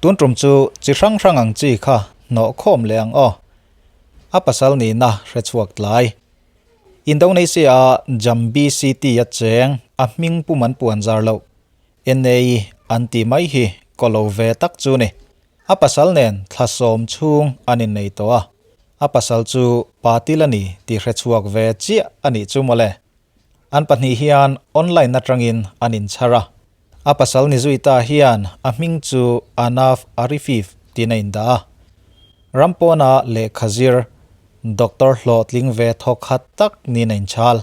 Tun tum chu chi hrang hrang ang chi kha hnawh khawm leh ang aw. A pasal nihna hre chhuak tlai. Indonesia a Jambi City a cheng a hming pum an puan zar loh. NAE an tih mai hi kaw lo ve tak chu ni. A pasal nen thla sawm chhung an innei tawh a, a pasal chu Patil a ni tih hre chhuak ve chiah a nih chu mawle. An pahnih hian online atangin an inchhar a, a pasal ni zui ta hian a hming chu Anav Arifif tiin a indah a. Ram pawna lehkha zir doctor hlawhtling ve thawkhat tak niin a inchhal.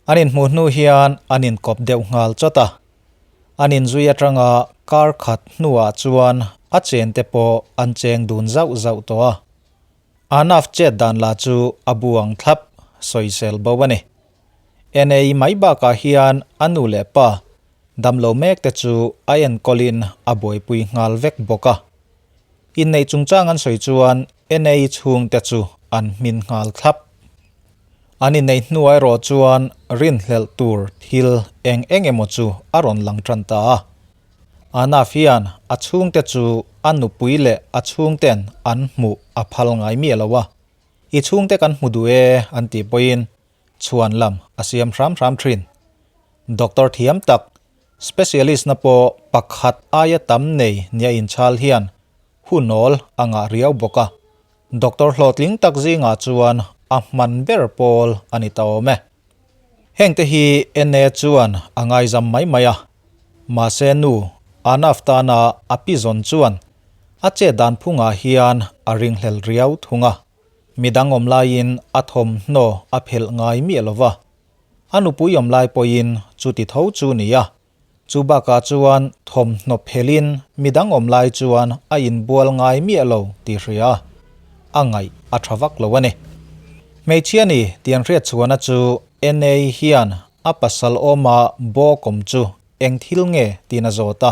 An inhmuh hnu hian an inkawp deuh nghal chawt a, an inzui atanga kar khat hnuah chuan a chente pawh an cheng dun zauh zauh tawh a. Anav chet dan lah chu a bu ang thlap, sawisel bo a ni. NAE mai bakah hian a nu leh pa damlo mek te chu a enkawlin a buaipui nghal vek bawk a. Inneih chungchang an sawi chuan NAE chhungte chu an hmin nghal thlap. An inneih hnuah erawh chuan rinhlelh tur thil eng eng emaw chu a rawn lang tan ta a. Anaf hian a chhungte chu a nupui leh a chhungten an hmuh a phal ngai miah lo a. I chhungte kan hmu duh e an tih pawhin chhuan lam a siam hram hram thin. Doctor thiam tak, specialist na pawh pakhat aia tam nei nia inchhal hian hunawl a ngah riau bawk a. Doctor hlawhtling tak zingah chuan a hman ber pawl a ni ta awm e. Hengte hi NA chuan a ngaizam mai mai a, mahse nu Anav tana a pi zawn chuan a chet dan phungah hian a ringhlel riau thung a. Midang awm laiin a thawmhnaw a phelh ngai miah lo va, a nupui awm lai pawhin chuti tho chu ni a. Chu bakah chuan thawmhnaw phelin midang awm lai chuan a inbual ngai miah lo tih hria a, a ngaih a tha vak lo a ni. Hmeichhia ni tih an hriat chhuahna chu NA hian a pasal awma bawk awm chu eng thil nge tiin a zawt a,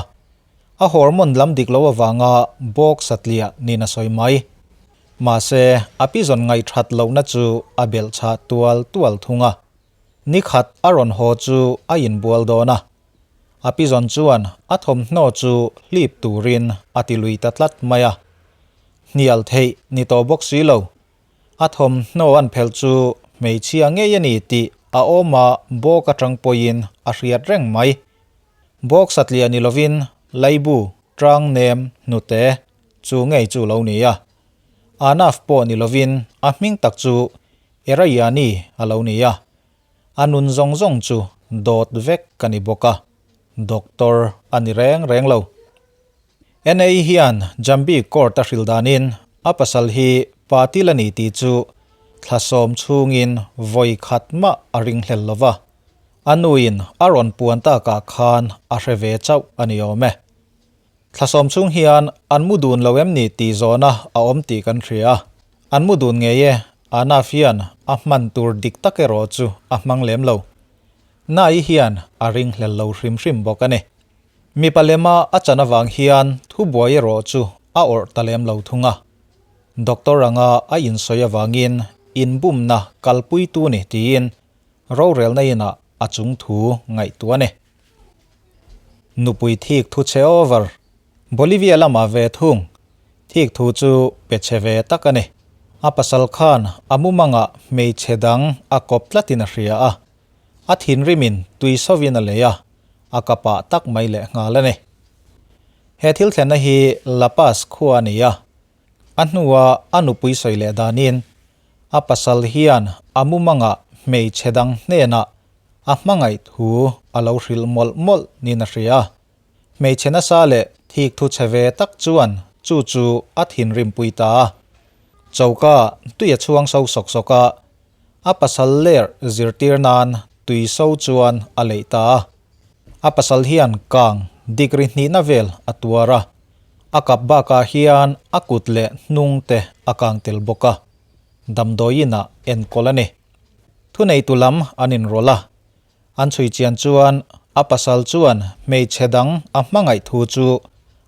a hormone lam dik lo avanga bawk satliah niin a sawi mai. Mahse, a pi zawn ngaihthat lohna chu a belhchhah tual tual thung a. Ni khat a rawn haw chu a inbual dawn a, a pi zawn chuan a thawmhnaw chu hlip turin a ti lui ta tlat mai a. Hnial theih ni tawh bawk si lo, a thawmhnaw an phelh chu hmeichhia ngei a ni tih a awma bawk atang pawhin a hriat reng mai. Bawk satliah ni lovin Laibu, Trang Nem, Hnute chu ngei chu lo ni a. Anaf pawh ni lovin a hming tak chu Eraiani a lo ni a, a nun zawng zawng chu dawt vek ka ni bawk a, doctor a ni reng reng lo. NA hian Jambi court a hrilh danin a pasal hi Patil a ni tih chu thla sawm chhungin vawi khat mah a ringhlel lo va, a nuin a rawn puan takah khan a hre ve chauh a ni awm e. Thla sawm chhung hian an mu dun lo em ni tih zawhna a awm tih kan hria a, an mu dun ngei e, Anaf hian a hman tur dik tak erawh chu a hmang lem lo. Nai hian a ringhlel lo hrim hrim bawk a ni. Mipa lema a chan avang hian thubuai erawh chu a awrh ta lem lo thung a. Doctor anga a insawi avangin inbumna kalpuitu ni tiin rorelna inah a chungthu ngaihtuah a ni. Nupui thik thu chhe over. Bolivia lamah ve thung. Thik thu chu pe chhe ve tak a ni. A pasal khan a mumangah hmeichhe dang a kawp tlatin a hria a. A thinrimin tui sovin a lei a, a kapah tak mai leh nghal a ni. He thil thlenna hi La Paz khua a ni a. A hnua a nupui sawi leh danin a pasal hian a mumangah hmeichhe dang hnenah A hmangaih thu a lo hrilh mawlh mawlh niin a hria. Hmeichhe nasa leh thik thu chhe ve tak chuan chu chu a thinrimpui ta a. Choka tui a chhuang so sawk sawk a, a pasal ler zirtir nan tui so chuan a leih ta a. A pasal hian kang degree hnihna vel a tuar a, a kap bakah hian a kut leh hnung te a kang tel bawk a, damdawiin ah enkawl a ni. Thuneitu lam an inrawlh a, an chhui chian chuan a pasal chuan hmeichhe dang a hmangaih thu chu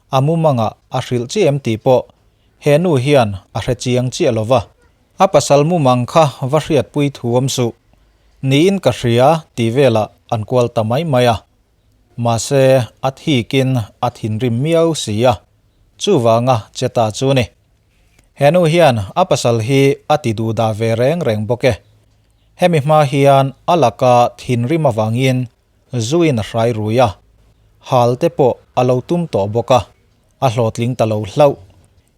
a mumangah a hrilh chiah em tih pawh he nu hian a hre chiang chiah lo va. A pasal mumang kha va hriatpui thu awm suh niin ka hria tih velah an kual ta mai mai a. Mahse a thikin a thinrim miau si a. Chuvanga che ta chu ni. He nu hian a pasal hi a ti duh dah ve reng reng bawk e. Hemi hma hian a laka thinrim avangin zuin a hrai rui a, hal te pawh a lo tum tawh bawk a, a hlawhtling ta lo hlauh.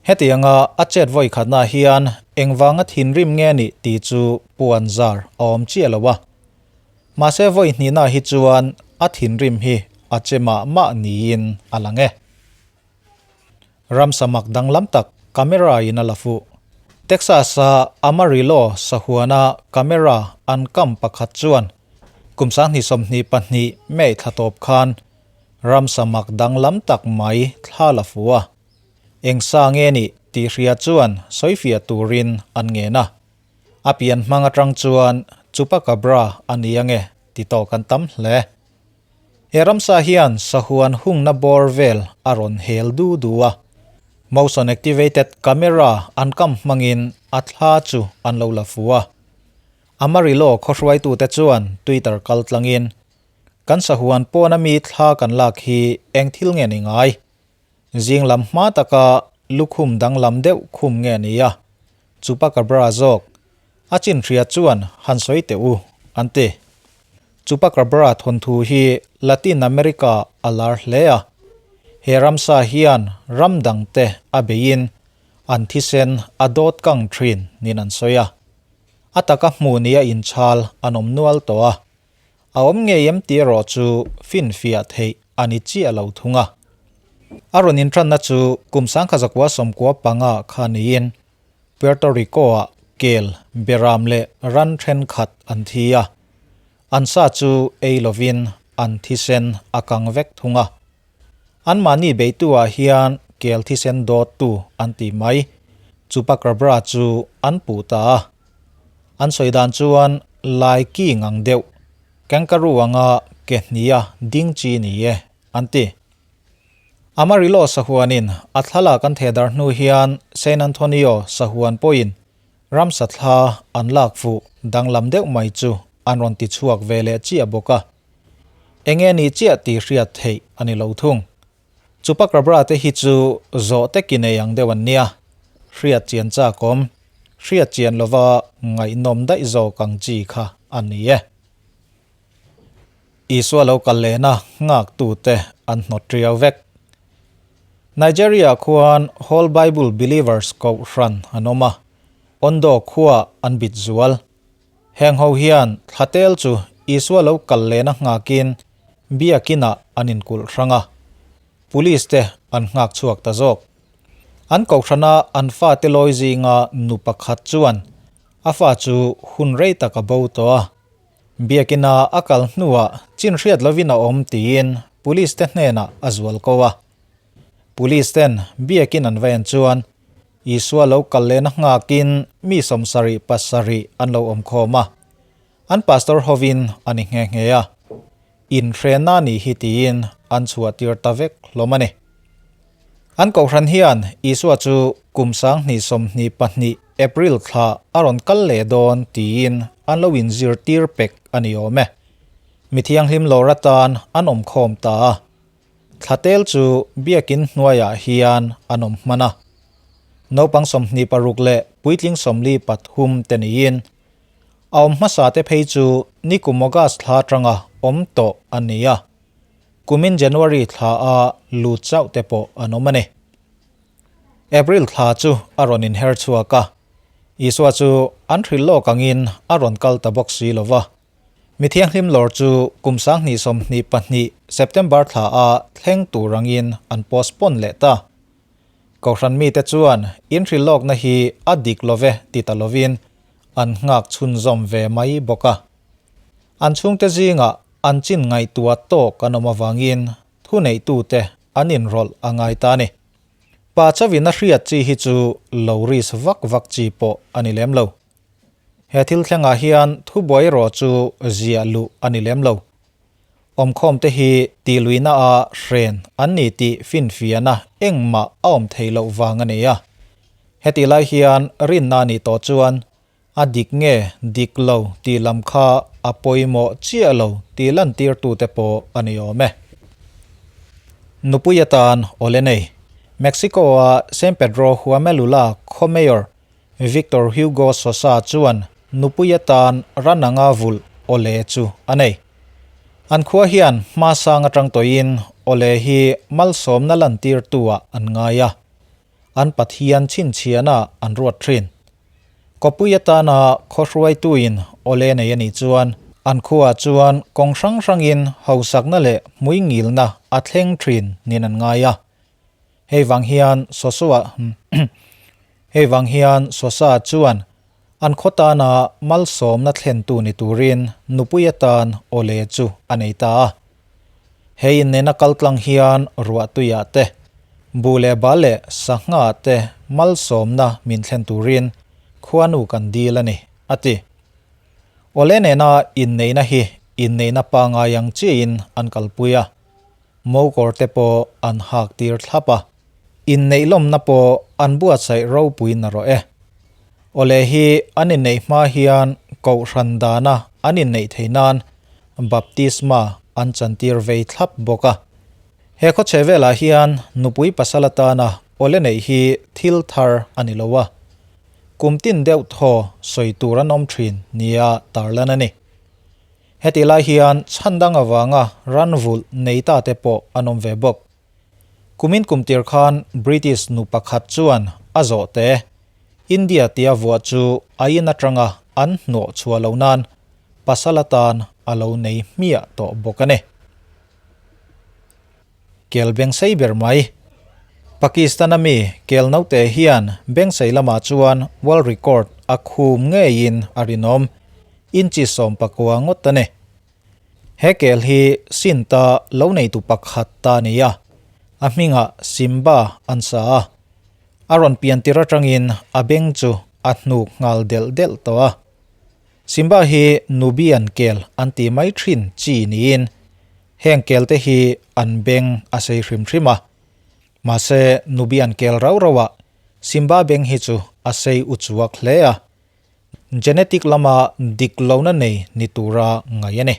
Hetianga a chet vawi khatna hian engvanga thinrim nge nih tih chu puan zar a awm chiah lo a. Mahse vawi hnihna hi chuan a thinrim hi a che mah mah niin a lang e. Ramsa mak danglam tak camera in a la fuh. Texas a Amarillo sahuana camera an kam pakhat chuan kum 2022 May thla tawp khan ramsa mak danglam tak mai thla la fuh a. Eng sa nge nih tih hria chuan sawifiah turin an ngen a. A pian hmang atang chuan Chupacabra a ni ange ti tawk an tam hle. He ramsa hian sahuan hungna bawr vel a rawn hel du du a, motion activated camera an kam hmangin a thla chu an lo la fu a. Amarillo khawhruaitute chuan Twitter kal tlangin, Kan sahuan pawna mi thla kan lak hi eng thil nge ni ngai? Zing lam hma taka lukhum danglam deuh khum nge ni a? Chupacabra zawk A chin hria chuan han sawi teh u, an ti. Chupacabra thawnthu hi Latin America a lar hle a. He ramsa hian ram dangte a beiin an thisen a dawt kang thin niin an sawi a. A taka hmuh nia inchhal an awm nual tawh a. A awm ngei em tih erawh chu finfiah theih a ni chiah lo thung a. A rawn intranna chu kum 1995 kha niin Puerto Rico-ah kel, beram leh ran thenkhat an thi a, an sa chu ei lovin an thisen a kang vek thung a. Anmahni beihtu-ah hian kel thisen dawttu an ti mai, Chupacabra chu an puh ta a. An sawi dan chuan lai ki ngang deuh, kangaroo anga ke hnia ding chi ni e, an ti. Amarillo sahuanin a thlalak an theh darh hnu hian San Antonio sahuan pawhin ramsa thla an lak fuh danglam deuh mai chu an rawn ti chhuak ve leh chiah bawk a. Enge ni chiah tih hriat theih a ni lo thung. Chupacabra te hi chu zawh te ki nei ang deuh an nia. Hriat chian chak awm, hriat chian lova ngaihnawm daih zawk ang chi kha a ni e. Isua lo kal lehna nghaktute an hnawt riau vek. Nigeria khuan Whole Bible Believers Kohhran an awm a, Ondo khua an bit zual. Heng ho hian thlatel chu Isua lo kal lehna nghakin biakinah an inkulh hrang a, police te an nghak chhuak ta zawk. An kohhrana an fate lawi zinga nu pakhat chuan a fa chu hun rei tak a bo tawh a, Biakina a kal hnuah chin hriat lovin a awm tiin Police te hnenah a zual ko a. Police ten biakin an va en chuan Isua lo kal lehna nghakin mi 77 an lo awm khawm a. An pastor hovin a ni nghe nghe a. Inhrena nih hi tiin an chhuah tir ta vek hlawm a ni. An kohhran hian Isua chu kum 2022 April thla a rawn kal leh dawn tiin an lo inzirtir pek a ni awm e. Mi thianghlim lawr atan an awm khawm ta a. Thlatel chu biakin hnuaiah hian an awm hman a. Naupang 26 leh puitling 43 te niin a awm hmasa te phei chu nikum August thla atanga awm tawh a ni a. Kumin January thla a lut chauh te pawh an awm a ni. April thla chu a rawn inher chhuak a, Isua chu an hrilh lawk angin a rawn kal ta bawk si lo va. Mi thianghlim lawr chu kum 2022 September thla a thleng tur angin an postpone leh ta. Kohhran mite chuan inhrilh lawkna hi a dik lo ve ti ta lovin an nghak chhunzawm ve mai bawk a. An chhungte zingah an chin ngaihtuah tawk an awm avangin thuneihtute an inrawlh a ngai ta a ni. Pa chauhin a hriat chi hi chu lo risk vak vak chi pawh a ni lem lo. He thil thlengah hian thubuai erawh chu ziah luh a ni lem lo. Awmkhawmte hi tihluihna a hren an ni tih finfiahna engmah a awm theih loh vang a ni a. Hetih lai hian rinna a nih tawh chuan A dik nge dik lo tih lam kha a pawimawh chiah lo tih lantirtute pawh a ni awm e. Nupui atan awle nei. Mexico-a San Pedro Huamelula khaw mayor Victor Hugo Sosa chuan nupui atan ran anga vulh awle chu a nei. An khua hian hma sang atang tawhin awle hi malsawmna lantirtu-ah an ngai a, an Pathian chhinchhiahna an ruat thin. Kawpui atana khaw hruaituin awle nei a nih chuan an khuaah chuan kawng hrang hrangin hausakna leh hmuingilna a thleng thin niin an ngai a. Hei vang hian Sosua Hei vang hian Sosa chuan an khaw tana malsawmna thlentu ni turin nupui atan awle chu a nei ta a. He innena kal tlang hian ruahtuiah te, bu leh bal leh sangha te malsawmna min thlen turin khuanu kan dil a ni, a ti. Awle nena inneihna hi inneihna pangngai ang chiahin an kalpui a. Mokawr te pawh an hak tir thlap a, inneih lawmna pawh an buatsaih ropui narawh e. Awle hi an inneih hma hian kohhran dana an inneih theih nan baptisma an chantir vei thlap bawk a. He khawchhe velah hian nupui pasal atana awle neih hi thil thar a ni lo a, kum tin deuh thaw sawi tur an awm thin nia tarlan a ni. Hetih lai hian chhan dang avanga ran vulh nei ta te pawh an awm ve bawk. Kumin kum tir khan British nu pakhat chuan a zawh te, India tia vuah chu a in atanga an hnawh chhuah loh nan pasal atan a lo nei hmiah tawh bawk a ni. Kel bengsei ber mai. Pakistan-a mi kel naute hian bengsei lamah chuan world record a khum ngeiin a rinawm. Inchi 19 ngawt a ni. He kel hi Sindh-a lo neitu pakhat ta a ni a, a hmingah Simba an sa a. A rawn pian tir atangin a beng chu a hnuk nghal delh delh tawh a. Simba hi Nubian kel an ti mai thin chi niin Heng kelte hi an beng a sei hrim hrim a, mahse Nubian kel rau rauah Simba beng hi chu a sei u chuak hle a, genetic lama dik lohna nei ni tura ngaih a ni.